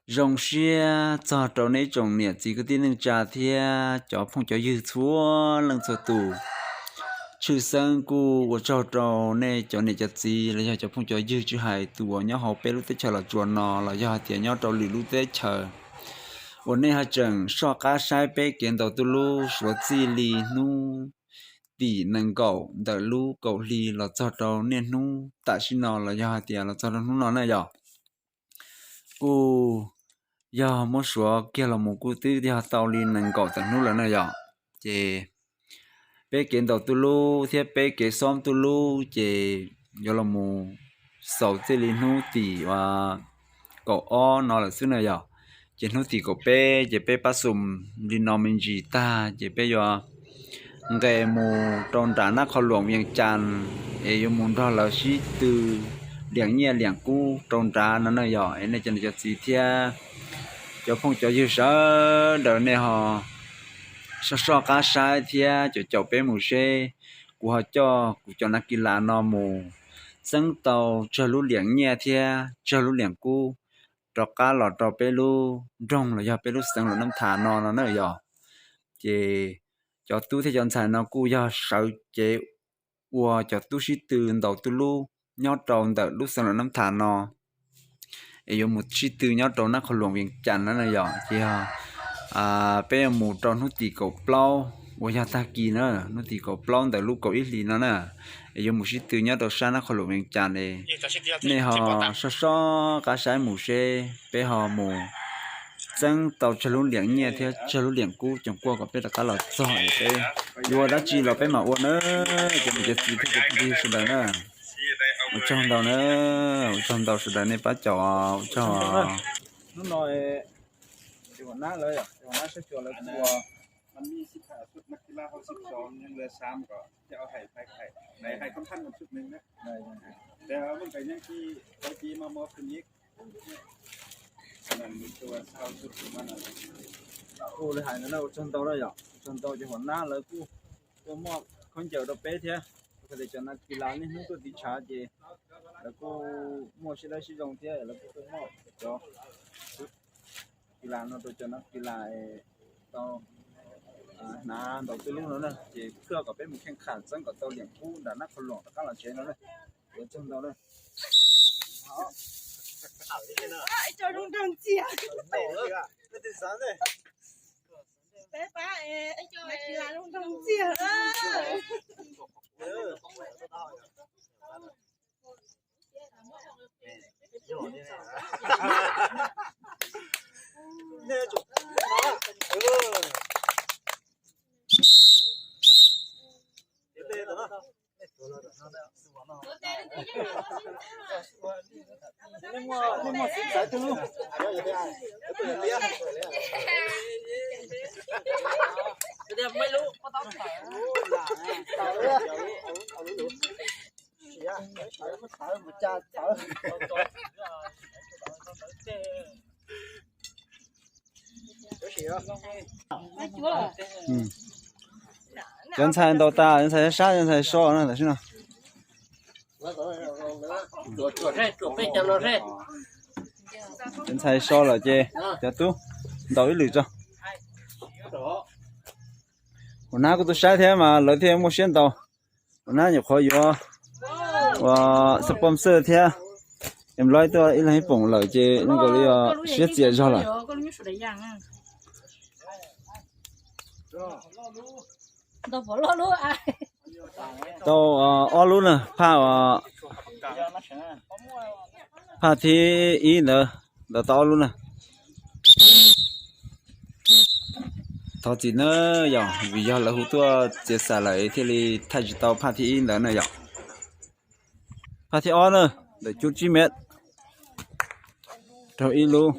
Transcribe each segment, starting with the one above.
Zoo siab txog rau nej tsoom niam txiv kwv tij neej tsa thiab cov phooj cov ywg txhua leej txhua tus. Tshwj xeeb kuj ua tsaug rau nej cov niam cov txiv los yog cov phooj cov ywg, tsis hais tus uas nyob hauv peb lub teb chaws Los Tsuas no los yog hais tias nyob rau lwm lub teb chaws, uas nej ho tseem soj qab saib peb kev ntaus tuj lub suav txij li hnub tim nees nkaum ntawm lub kaum hli los txog rau niaj hnub tam sim no los yog hais tias los txog rau hnub no na yom. Kuj yog muab suav kiag los mus kuj twb yog tau li nees nkaum tawm hnub lawm na yom. Ces peb kev ntaus tuj lub thiab peb kev xoob tuj lub ces yuav los mus xaus txij li hnub tim kaum ob no lawm xwb na yom. Ces hnub tim kaum peb ces peb pab xum li no me ntsis tag ces peb yuav nqes mus rau nram Nab Qhov Luam Vias Cas es yuav mus nrog lawv sib tw liam nyiaj liam kub rau nrad no na yom. Es nej cov niam cov txiv thiab cov phooj cov ywg sawv daws nej ho soj soj qab saib thiab caum caum peb mus seb kuv ho coj kuv cov nas kis las no mus txeeb tau tsawg lub liam nyiaj thiab tsawg lub liam kub rov qab los rau peb lub nroog los yog peb lub xeev Luam Nab Thas no no na yom. Ces cov tub thiab cov ntxhais no kuj yog sawv cev ua cov tub sib tw ntaus tuj lub nyob rau ntawm lub xeev Luam Nab Thas no es yuav mus sib tw nyob rau Nab Qhov Luam Vias Cas no na yom. Ces yog peb yuav mus rau hnub tim kaum plaub uas yog tag kis na, hnub tim kaum plaub ntawm lub kaum ib hlis no na, es yuav mus sib tw nyob rau sab Nab Qhov Luam Vias Cas es nej ho soj soj qab saib mus seb peb ho mus txeeb tau tsawg lub liam nyiaj thiab tsawg lub liam kub coom kuaj kom peb rov qab los txog es peb yuav ua dab tsi los peb mam ua na. Cov niam cov txiv thiab cov phooj ywg sawv daws na, ua tsaug ntau na, ua tsaug ntau sawv daws nej pab caum, ua tsaug. Hnub no ces ua nab lawv, ua nab sab cua lawv ua. Ua li hais no na, ua tsaug ntau na yom, ua tsaug ntau ces ua nab lawv kuj tuaj muaj khaub ncaws rau peb thiab. Hais tias cov nas kis las niaj hnub tuaj tiv tshav ces lawv kuj muaj sib dawb sib zoo thiab lawv kuj tuaj muaj cov kis las no rau cov nas kis las tau hnav ntaus tuj lub no na, ces khwj kom peb mus kheej kham txeeb kom tau liam kub nram Nab Qhov Luam rov qab los tsev no na. Ua tsaug ntau na. Peb pab nas kis las zoo nraug ntxiag. Cov ntxhais ntaus tas, cov ntxhais sab, cov ntxhais so no tam sim no. Cov ntxhais so lawm ces cov tub ntaus ib lwm tso. Ua nab kuj tuaj saib thiab mas lawv thiaj muaj siab ntaus. Ua nab nyuam qhuav yuav ua sponsor thiab, es nplob tuaj ib leeg ib poom lawm ces zoo nkaus li siab txias zog lawm. Tau ob lub na, phaj, phaj thib ib ntawd, ntawd tau ob lub na. Thov txim na yom, vim yog lawv hu tuaj txiav xam lawm thiaj li thaij tsis tau phaj thib ib ntawd na yom. Phaj thib ob na, ntawm cuj tsib mev, raug ib lub.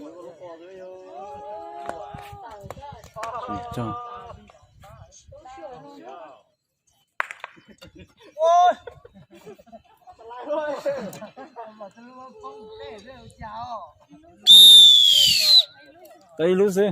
Tau ib lub xwb.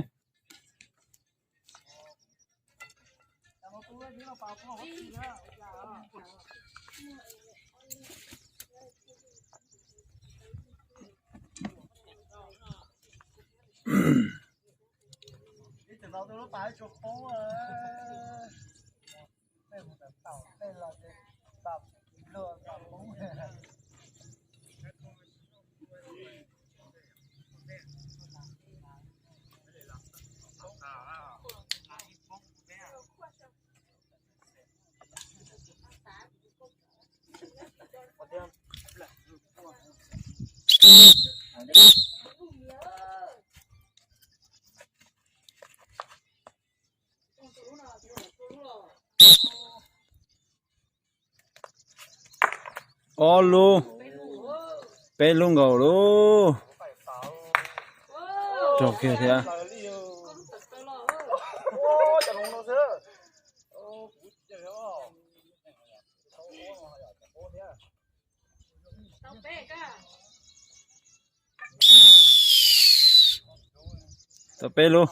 Ob lub, peb lub nkaus lub. Raug kiag thiab. Tau peb lub.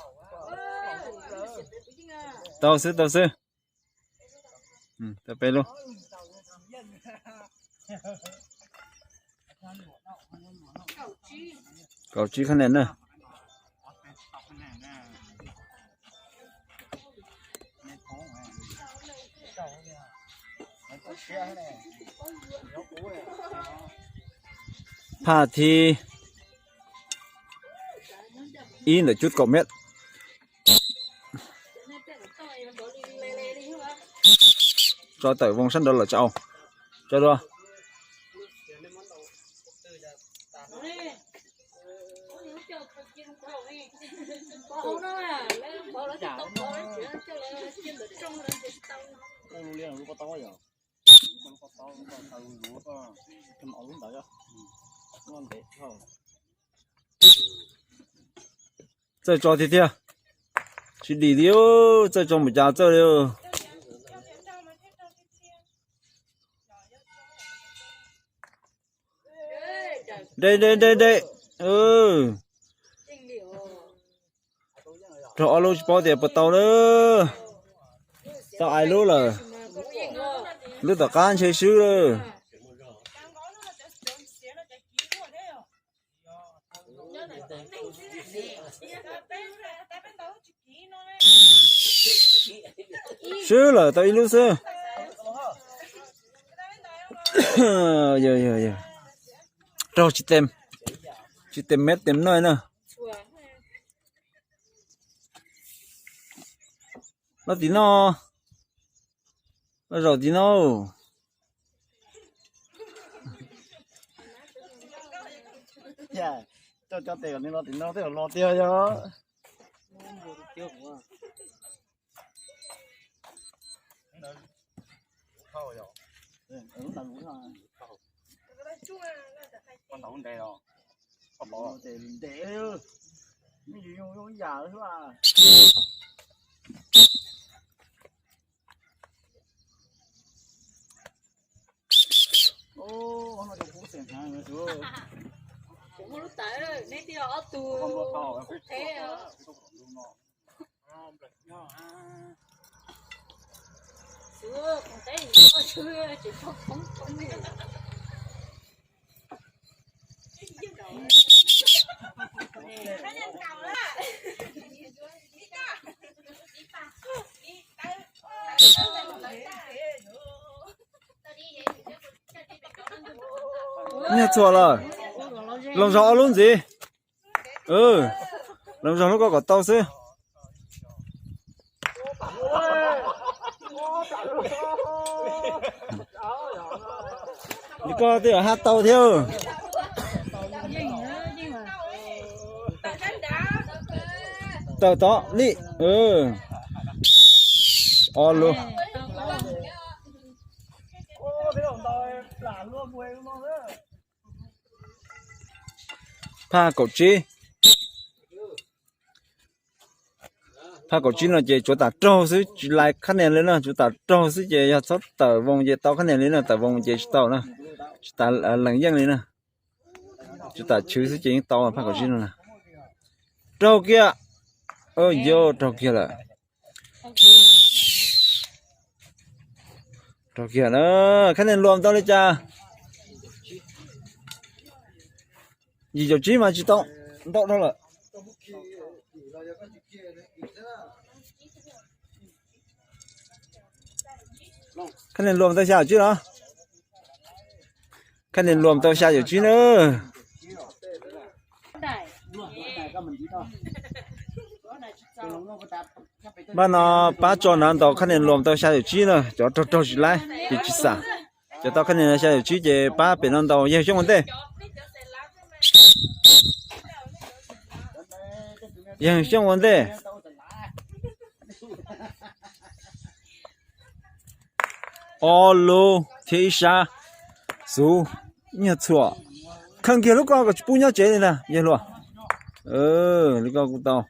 Tau xwb, tau xwb. Tau peb lub. Kaum tsib khab nees na. Phaj thib ib ntawm cub kaum mev. Tso tawm voo sab nraud lawm tso. Tso dua. Txawj tso tiag tiag. Tsis dim li, txawj tso mus cas txawj li. Deb deb deb deb. Raug ob lub tsis paub tias puas tau na. Tau ib lub lawm. Lub tom qab ntshe swb lawm. Swb lawm tau ib lub xwb. Yog yog yog. Raug tsis tes, tsis tes mev tes noj na. Los tim no, los zaum tim no. Coj cov tes kom nws los tim no tej zaum los tiag yog. Kuv muaj lub tawv, neb twb ob tug qub qeb os. Xwb, qub qeb, tsis tau poob poob li. Nyuag txhuam lawm. Loos zog ob lub ntxiv. Loos zog lub ko kom tau xwb. Li ko twb yuav haj tau thiab. Tawm tod li. Ob lub. Phaj kaum tsib. Phaj kaum tsib no ces tsuav tas raug xwb, tsis lais khab nias li na, tsuav tas raug xwb ces yog txhob tawm voos ces tau khab nias li na, tawm voos ces tsis tau na, tsis tas lees yeej li na, tsuav tas chwv xwb ces yeej tau phaj kaum tsib no na. Raug kiag, yog raug kiag lawm. Raug kiag na, khab nias luas ntau li cas. Yim caum tsib mas tsis tau, ntau dhau lawm. Khab Nias Luam tau xya yim tsib no. Khab Nias Luam tau xya yim tsib na. Npaj no pab tso nav ntaus Khab Nias Luam tau xya yim tsib na, cov raug raug tsis laib ces tsis xam. Cov tau Khab Nias xya yim tsib ces pab pem no ntaus Yawg Xyooj ua ntej. Yawg Xyooj ua ntej. Ob lub thiab ib sab. Xub, nyuag txhuam. Kheej kiag lub ko kom tsis pub nyob tsev li ntag Yawg Luam. Li ko kuj tau.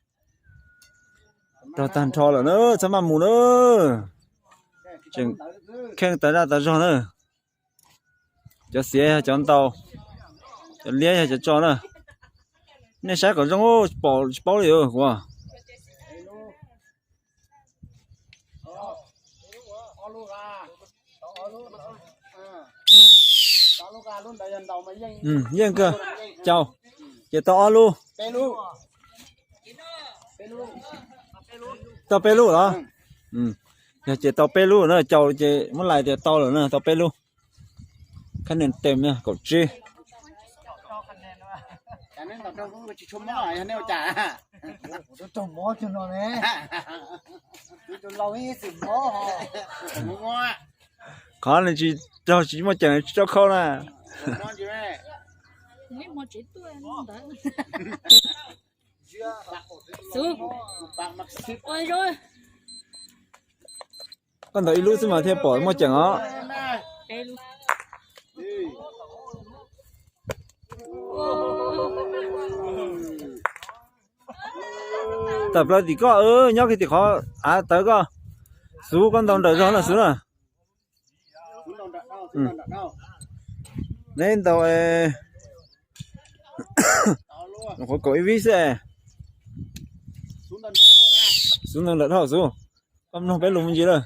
Raug tag nrho lawm na, txhob maj mus na. Tseem kheej tas zaj tas zog na. Cov xiav yog cov ntaus, cov liab yog cov tso na. Nej saib kom zoo, tsis pom tsis paub li ua. Yeej kawg, caum, ces tau ob lub. Tau peb lub los? Yog ces tau peb lub na, caum ces muab lais tias tau lawm na, tau peb lub. Khab Nias tes kaum tsib. Qhov nws tsis raug tsis muaj ceem tsis tau khau na. Koj ntaus ib lub xwb mas thiaj pom muaj ceem os. Tawm plaws tim koj, nyob kiag tim qhov av tawv koj. Xub, koj ntaus nrawm zog na Xub na. Neb ntaus qhov kaum ib vib xwb. Xub ntaus nrawm dhau Xub. Koj mloog peb lus me ntsis lawm.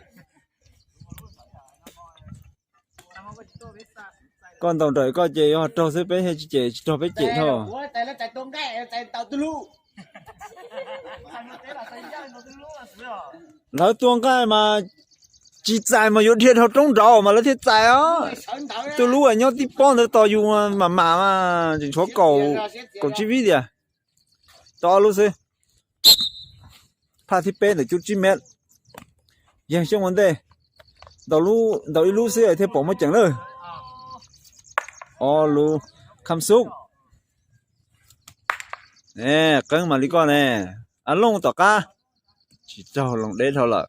Koj ntaus nrawm koj ces yog raug xwb, peb thiaj tsis cem, tsis raug peb cem dhau. Lawv tua nqaij mas tsis txais mas yuav dhia dhau roob nraud mas lawv thiaj txais os. Tus lub uas nyob tib pob ntawd tos yus mam mam mas tseem tshuav kaum, kaum tsib vib tias. Tau ob lub xwb. Phaj thib peb ntawm cub tsib mev. Yawg Xyooj ua ntej. Ntaus ib lub xwb thiaj pom muaj ceem lawm. Ob lub. Kham Xub. Qeeb mas li koj ne. A Looj tom qab. Tsis raug, Looj deb dhau lawm.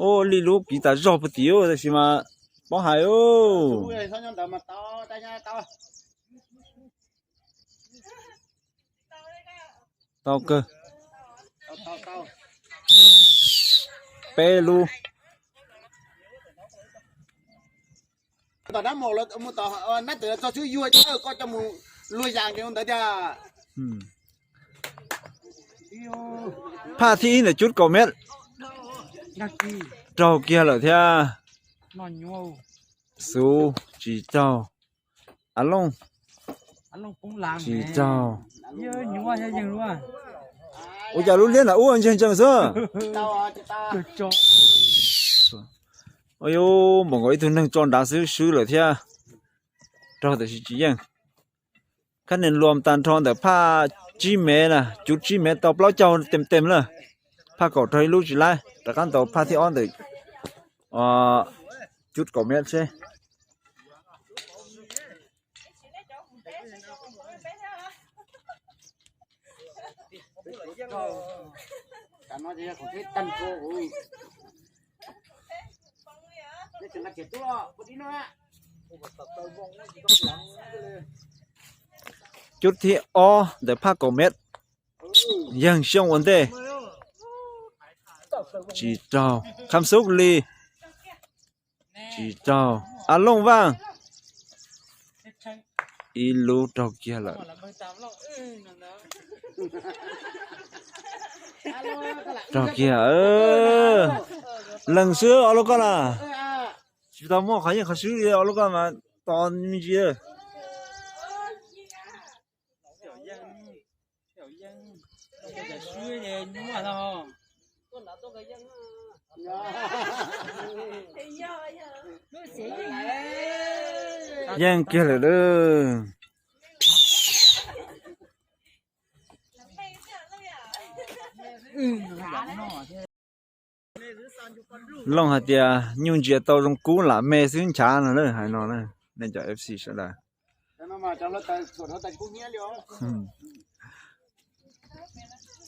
Ua li lub kiv tas zog puag tim tab sis mas paub hais. Tau kawg. Peb lub. Phaj thib ib ntawm cub kaum mev. Raug kiag lawm thiab. Xub tsis raug. A Looj tsis raug. Ua cas lub liab ntawm ub ntseeg ntseeg xwb. Ua yuav npaum nkaus ib tug neeg tso nrad xwb swb lawm thiab. Raug tiam sis tsis yeej. Khab Nias Luam tag nrho ntawm phaj tsib mev na, cub tsib mev tau plaub caug tem tem lawm. Phaj kaum raug ib lub tsis laib, rov qab ntaus phaj thib ob ntawm cub kaum mev seb. Cub thib ob ntawm phaj kaum mev, Yeeg Xyooj ua ntej. Tsis raug. Kham Xub li. Tsis raug. A Looj Vaj. Ib lub raug kiag lawm. Raug kiag. Leeg xwb ob lub koj na. Tsis tau muaj qhov yeej qhov swb li ob lub koj mas. to me ntsis. Yeej kiag lawm lauj. Looj hais tias nyuj ntsia tau zoo kub lam me xwb nchav no na, hais no na, nej cov F C sawv daws.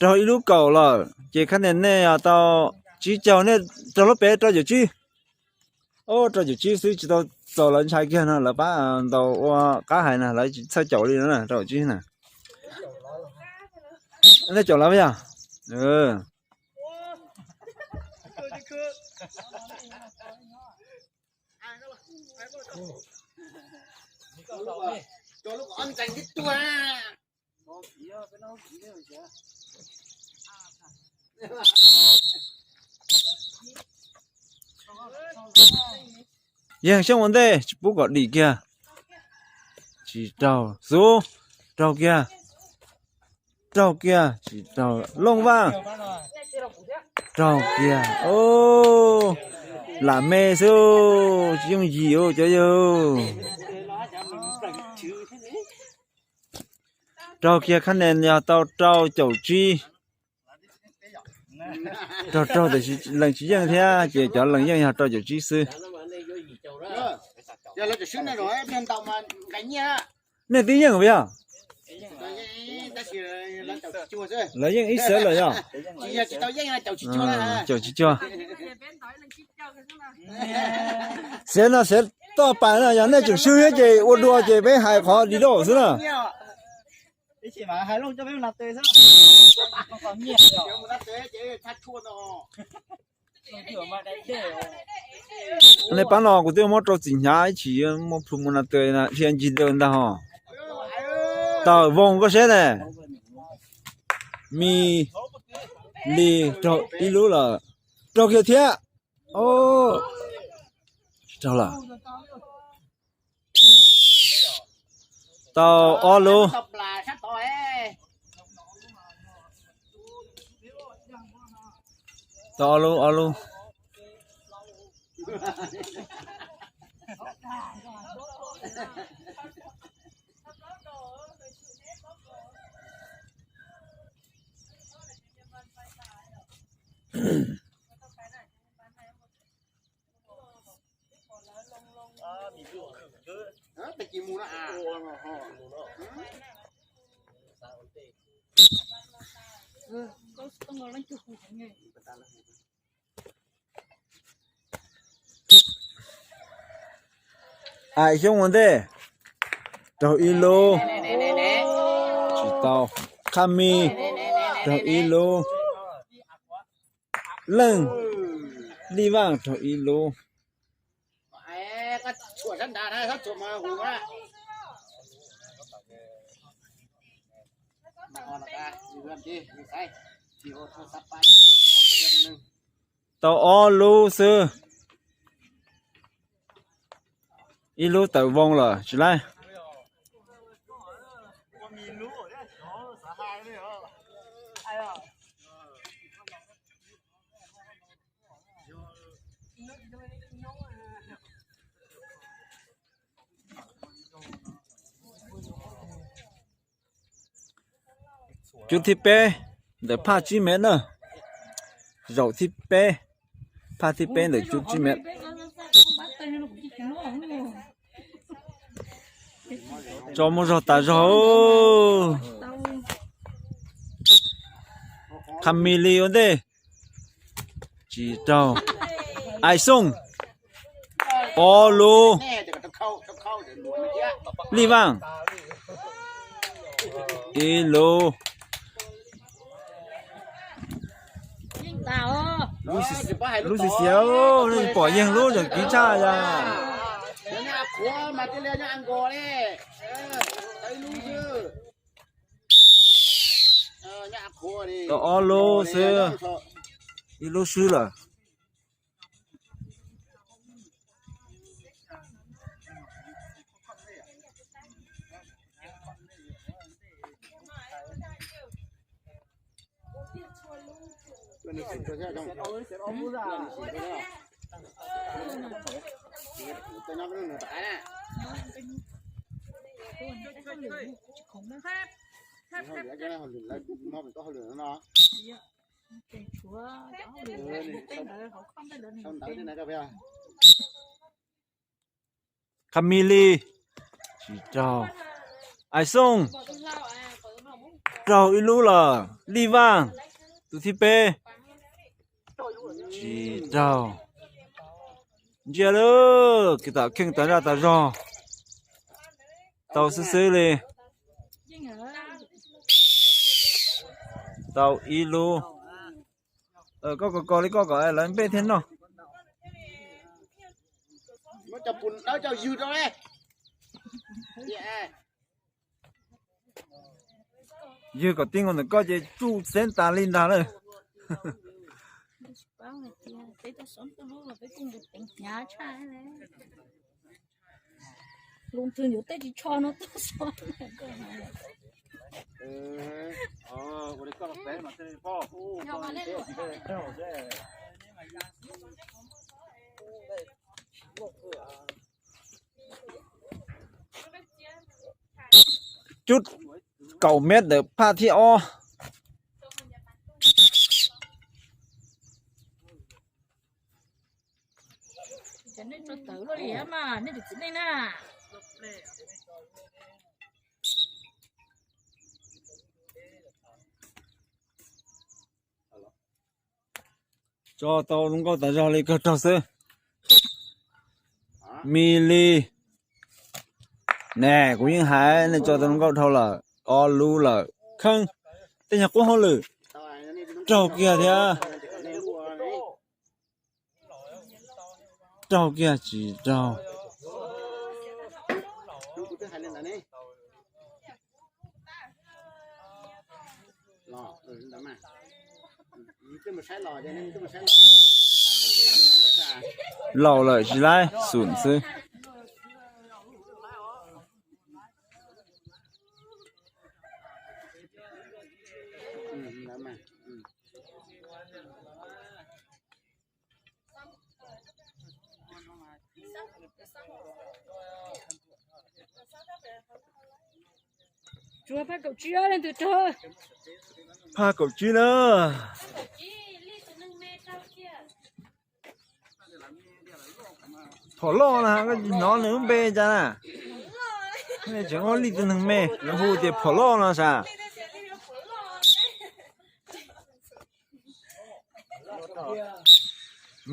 Raug ib lub kaum lawm ces khab nia nej yog tau tsib caug, nej raug lub pem rau caum tsib. Rau caum tsib xwb tsis tau txaus lawv ntshai kiag no, lawv pab ntaus ua qab hais na, lawv tsis txhawj caum li no na, rau caum tsib na. Nej caum lawv yog? Yeej xyoob ua ntej tsis pub kom dim kiag. Tsis raug xub, raug kiag, raug kiag, tsis raug. Looj Vaj, raug kiag. Lam me xwb, tsis yooj yim cov yawg. Raug kiag, khab nia yog tau rau caum tsib. Raug raug tiam sis lees tsis yeej thiab ces cov lees yeej yog rau caum tsib xwb. Nej twb yeej puas yog? Lawv yeej ib xwb lawm yog? Caum tsib cuag. Xiav no xiav toj pais no yog nej tseem swb thiab ces ua dua ces peb hais qhov di loj xwb na. Nej pab no kuv twb muab rau txiv hnyav ib chim muab plhu mus na tw dhia ncig daws ntag ho. Tawm voos koj seb ne. Me li raug ib lub lawm. Raug kiag thiab. Raug lawm. Tau ob lub. Tau ob lub, ob lub. Aim xyoob ua ntej. Raug ib lub. Tsis tau. Khaj Mis raug ib lub. Leej Lij Vaj raug ib lub. Tau ob lub xwb. Ib lub tawm voo lawm tsis laib. Cub thib peb ntawm phaj tsib mev na. Zaum thib peb, phaj thib peb ntawm cub tsib mev. Tso muaj zog tas zog. Khaj Mis li ua ntej. Tsis raug. Aim Xyooj. Ob lub. Lij Vaj. Ib lub. Lub xiav xiav, nej pom yeeg lub tseem kiv tshaj yog. Tau ob lub xwb, ib lub swb lawm. Kha Mi Li, tsis raug. Ais Xooj, raug ib lub lawm. Lij Vaj, tus thib peb, tsis raug. Ntsia lawm, kev tom kheej tas zaj tas zog, tau xwb xwb li. Tau ib lub. Koj kos kos li koj kom lawv npej thiaj noj. Ywg kom tib nkaus ntawm koj ces tsuj xeeb tas li ntag lawm. Cub kaum mev ntawm phaj thib ob. Tso tau zoo nkauj tas zog li, kawg raug xwb. Mi Li, ne kuv yeej hais nej tso tau zoo nkauj dhau lawm, ob lub lawm kheej. Tej nyuag qub hauj lwm raug kiag thiab. Raug kiag tsis raug. Laus lawm tsis laib xum xwb. Phaj kaum tsib na. Phom loj na, koj tsis hnov nws lub npe cas na? Nej tseem ua li tus neeg me, lawv hu tias phom loj no sav.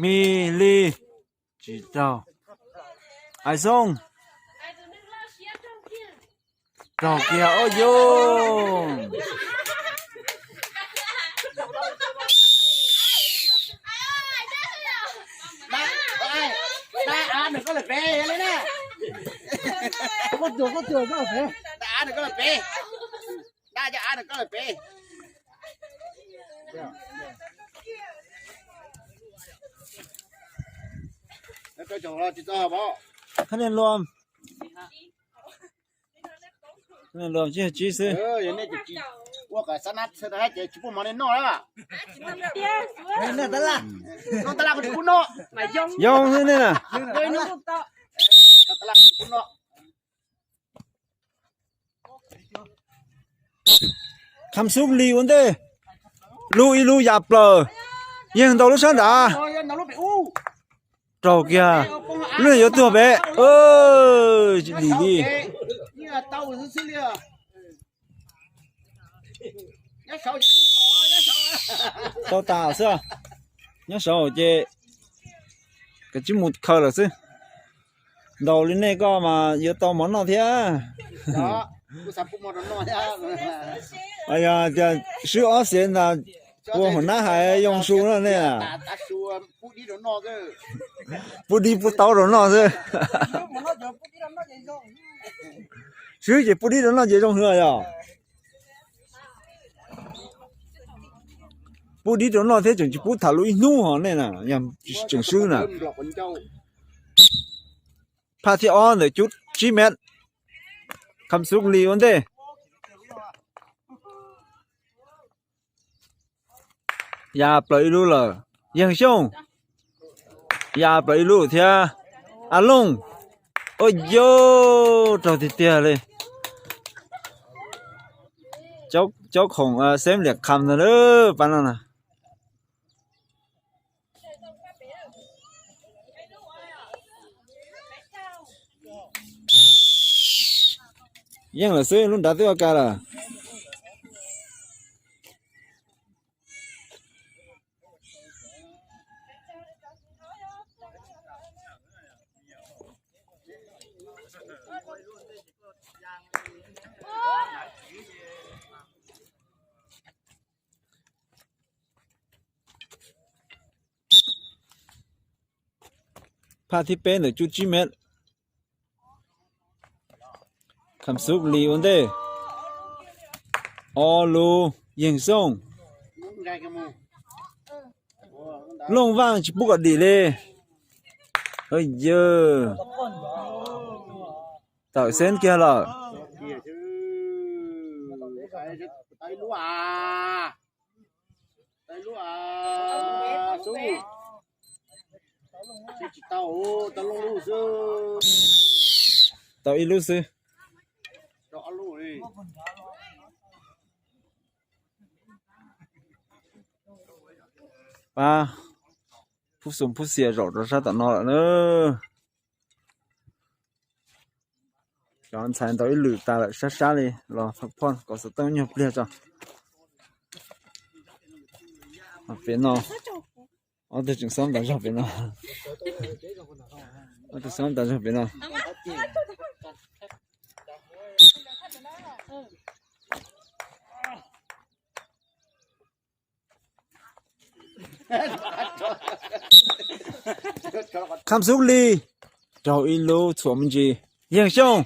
Mi Li, tsis raug. Ais Xooj, raug kiag ob yoog. Khab niag luam, khab niag luam tsib caug tsib xwb. Yoog xwb nej na. Kham Xub Lis ua ntej, lub ib lub ya plaws, yeej ntau lub sab nrad. Raug kiag, lub no yuav tuag pem. Tsis dim li. Tau tas xwb, nyob saud ces kav tsij mus khaws lawm xwb. Ntaus li nej koj mas yuav tau mov noj thiab. Yog tias swb ob xees ntag, ua hauv nab hais yoo su na nej. Pub dib pub taub rau noj xwb. Swb ces pub dib rau noj ces zoo hwv yog. Pub dib rau noj thiab tseem tsis pub tham lus ib hnub ho nej na, yog tseem swb na. Phaj thib ob ntawm cub tsib mev, Kham Xub Lis ua ntej. Ya plaws ib lub lawm. Yeeg Xyooj ya plaws ib lub thiab. A Looj, ua yog raug tiag tiag li. Caub khoom xeeb liam qham ntag lawm pab no na. Yeej lawm xwb, lub nrad twb ua ka lawm. Phaj thib peb ntawm cuj tsib mev. Kham Xub Lis ua ntej. Ob lub, Yeeg Xyooj. Looj Vaj tsis pub kom dim li. Yawg, tawm xeeb kiag lawm. Tau ib lub xwb. Pab Phub Xoom Phub Xias zaum rau sab tom no lawm na. Cov ntxhais ntaus ib lwm tas lawm, sab sab li los phaj phoj kom xov tooj nyuag pliag tso. Pem no, ob tug tseem xob ntaus zog pem no. Ob tug xob ntaus zog pem no. Kham Xub Lis raug ib lub txhuam me ntsis. Yeeg Xyooj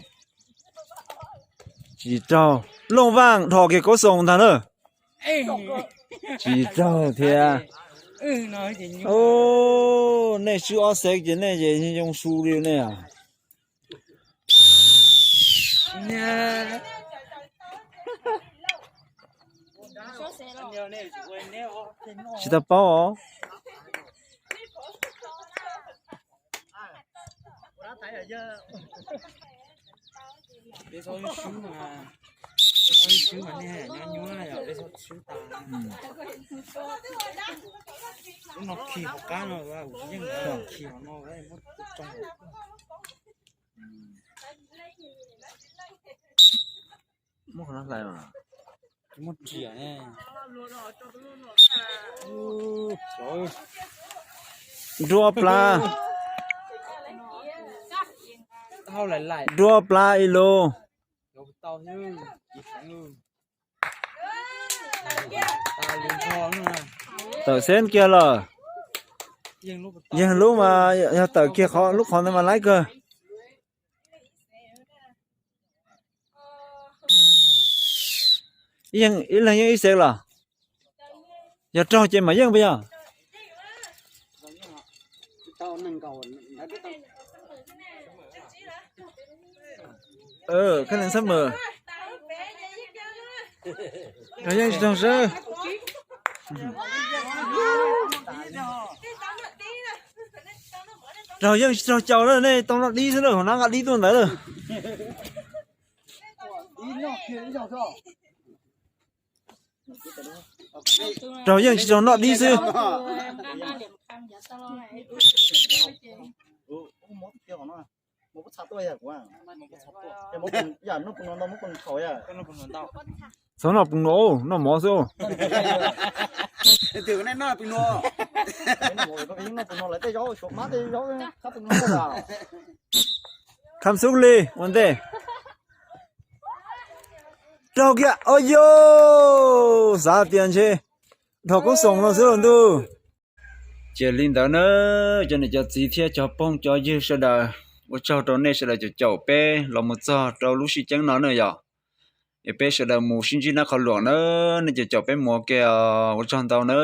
tsis raug. Looj Vaj dhos kiag Kaub Xoom ntag na. Tsis raug thiab. Nej swb ob xeeb ces nej ces yoo su li nej. Tsis tau paub os. Muab qhov no hlais mas. Muab riam ne. Dua plab. Dua plab ib lub. Tawm xeeb kiag lawm. Yeeg lub mas yog tawm kiag qhov lub qhov ntawd mas laib kawg. Ib leeg yeej ib xeeb los? Yog raug ces mam yeej puas yog? Koj neeg sab mas. Raug yeej tsis raug sab. Raug yeej tsis raug caus na, nej tau noj dib xwb na, hauv nab nqa dib tuaj ntawd na. Raug yeej tsis raug noj dib xwb. Txhob noj pus nua, noj mov xwb. Kham Xub Lis ua ntej. Raug kiag, o yog xav tias ntshe dhos koob xoom no xwb los ntuj. Ces li ntawd na, cov niam cov txiv thiab cov phooj cov ywg sawv daws, ua tsaug rau nej sawv daws caum caum peb los mus txog rau lub sij ceeb no na yom. Es peb sawv daws mus sib ntsib nab qhov luam na, nej caum caum peb mus ua ke, ua tsaug ntau na.